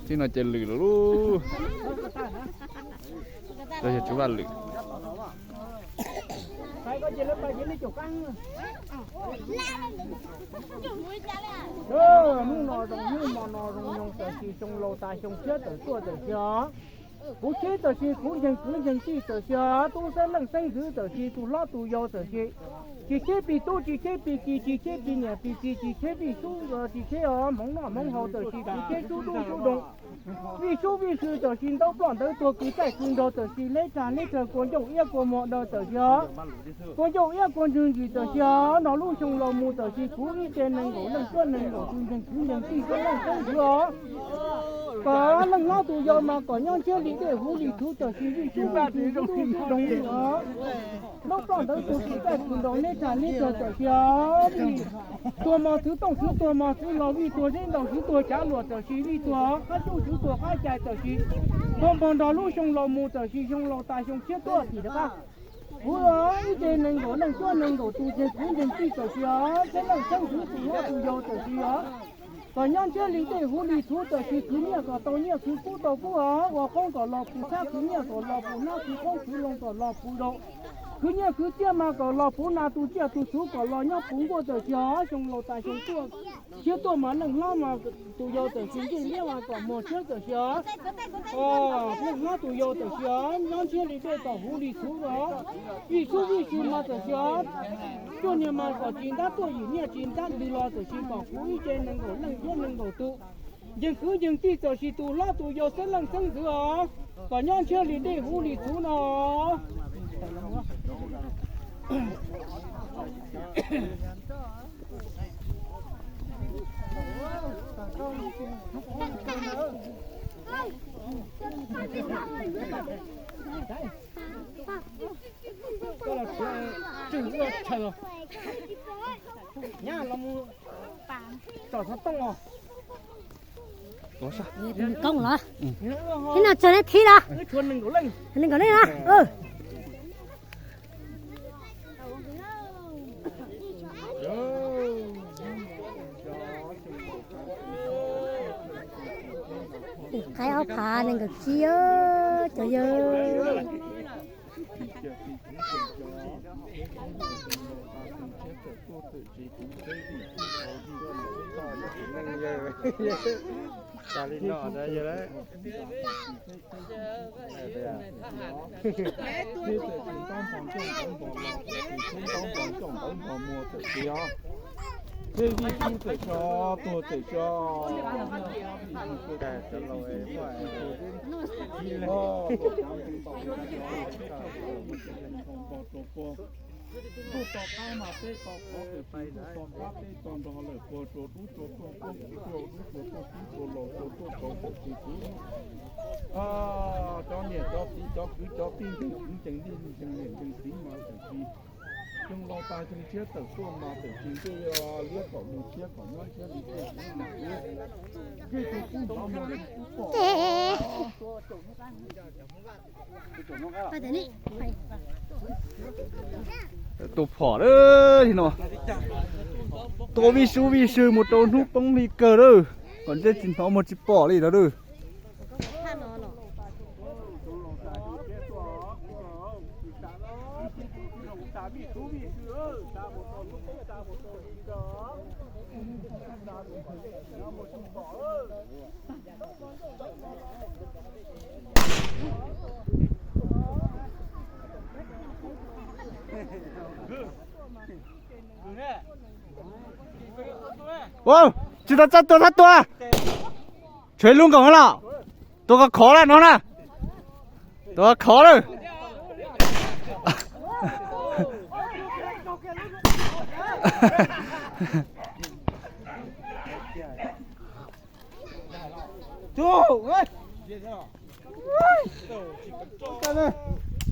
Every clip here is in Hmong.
Tib no ces lwm lawm lub. Yog tsuv vaj lwm. Hnub no zoo hnub hmo no zoo nyoog txawm sis xyoo laus tas xyoo tshiab tawm tuaj txawm sis os. Kuv cheb txawm sis kuv ntseeg kwv ntseeg tij txawm sis os, tub xeeb leej xeeb ntxwv txawm sis tus hlob tus yau txawm sis. Tsis cheb pis tub tsis cheb pis kiv tsis cheb pis niam pis txiv tsis cheb pis sub tsis cheb os hmoov noj hmoov haus txawm sis kuv cheb sub dub sub doo. Vij sub vij sw txawm sis ntaub ploj ntawv tuag kwv txaij kwv nraug txawm sis leb tsag leb tsawg kua ncooj iab kua muag daw txawm sis os. Kua ncooj iab kua ntswg ntsis txawm sis os, no lub xyoo laus mus txawm sis kuv ib ce nees nkaum leej cuab nees nkaum tus ntseeg kwv ntseeg tij xeeb leej xeeb ntxwv os. Kom leej hlob tus yau mas kom nyob ntshiab li dej huv li txhuv txawm sis vij sub vij sw sub dub sub doo li os. Ntaub ploj ntawv tuag kwv txaij kwv nraug leb tsag leb tsawg txawm sis os. Tuag mos txwv tooj txwv tuag mos txwv los vij tuag zeb ntaus txwv tuag cav luam txawm sis vij tuag qab tsuj txwv tuag qab cai txawm sis. Tuag npog nrog lub xyoo laus mus txawm sis xyoo laus tas xyoo tshiab tuaj tim rov qab. Kuv ib ce nees nkaum leej cuab nees nkaum tus ntseeg kwv ntseeg tij txawm sis os, xeeb leej xeeb ntxwv tus hlob tus yau txawm sis os. Kom nyob ntshiab li dej huv li txhuv txawm sis khwv nyiaj kom tau nyiaj khwv kub tau kub os, ua qoob kom los puv xab khwv nyiaj kom los puv nab khwv qoob khwv loo kom los puv dau. Khwv nyiaj khwv txiaj mas kom los puv nas tus tsiaj tus txhuv kom los nyob puv nkuaj txawm sis os, xyoo laus tas xyoo tuaj. Tshiab tuaj mas leej hlob mas tus yau txawm sis ncej liab mas kom muag tshiab txawm sis os. Leej hlob tus yau txawm sis os, nyob ntshiab li dej kom huv li txhuv os. Vij sub vij sw mas txawm sis os. Cuaj niag mas kom tsis ntab tuaj yim niaj tsis ntab ntws los txawm sis kom kuv ib ce nees nkaum leej cuab nees nkaum tus ntseeg kwv ntseeg tij txawm sis tus hlob tus yau xeeb leej xeeb ntxwv os. Kom nyob ntshiab li dej huv li txhuv no. Koob los? Ib no tso neb thib los? Nees nkaum leej los? Qaib ob phav nees nkaum tsib cov yawg. Thiab txawm tsis ntaub npog coj ntaub npog los, txawm tsis ntaub npog coj ntaub npog muag txawm tsis os. Thiab vij sub txawm sov tuag txawm sov. Tuaj to qab mas peb to qhov txawm tsis tuaj to qab peb to nrog lawm puag rua dub rua tuaj tuaj kuv rua dub rua tuaj kuv rua laus rua tuaj rau txawm tsis kuv. Cov niam cov txiv cov kwv cov tij nkees kwv nkees tij nkees niam nkees txiv mas txawm tsis. Xyoo laus tas xyoo tshiab tawm tuaj mas txawm tsis ncej liab kom mus tshiab kom nyob ntshiab li tej kuv mas kuv ncej tus kub hnov mas kuv pom. Tus phom lawm no, tua vij sub vij sw mus rau hnub poob li kawg lawm, kom ntsej tsis hnov muag tsis pom li no lawm. Tsis tau txawj tua thab tua. Tshuav lub nkaus los. Tua khov khov lawm no na. Tua khov lawm.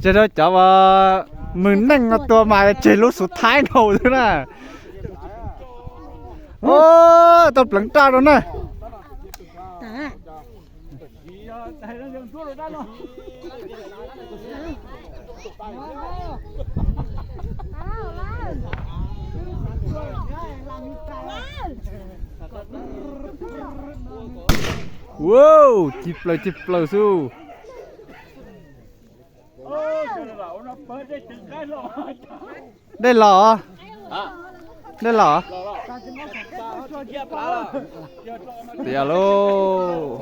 Tseg rau cov mws neej no tua mas tseg lub xub thaib no xwb na. Tau pleev raj rau na. Wow, ci plaws ci plaws xwb. Dej los, dej los. Tias lauj.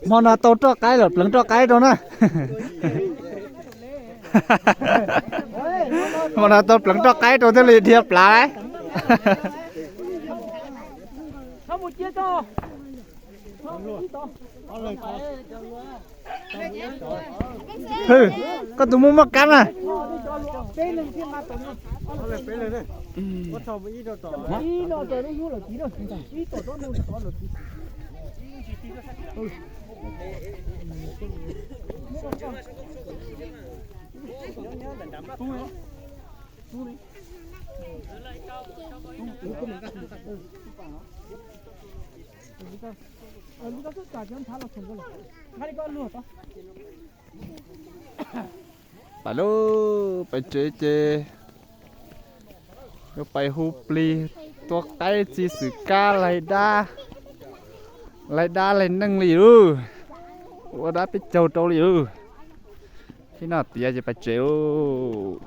Hmo no tau roj qaib los pleev roj qaib rau na. Hmo no tau pleev roj qaib rau thiaj li dhia plav lauj. Hwm, koj tus muaj muaj kab na. Pais lauj, pais tsev ces yuav pais hu plig tua qaib txi xwm kab laig dab, laig dab laig neej li lauj. Ua dab peb caug rau li lauj. Thib no tiav ces pais tsev lauj.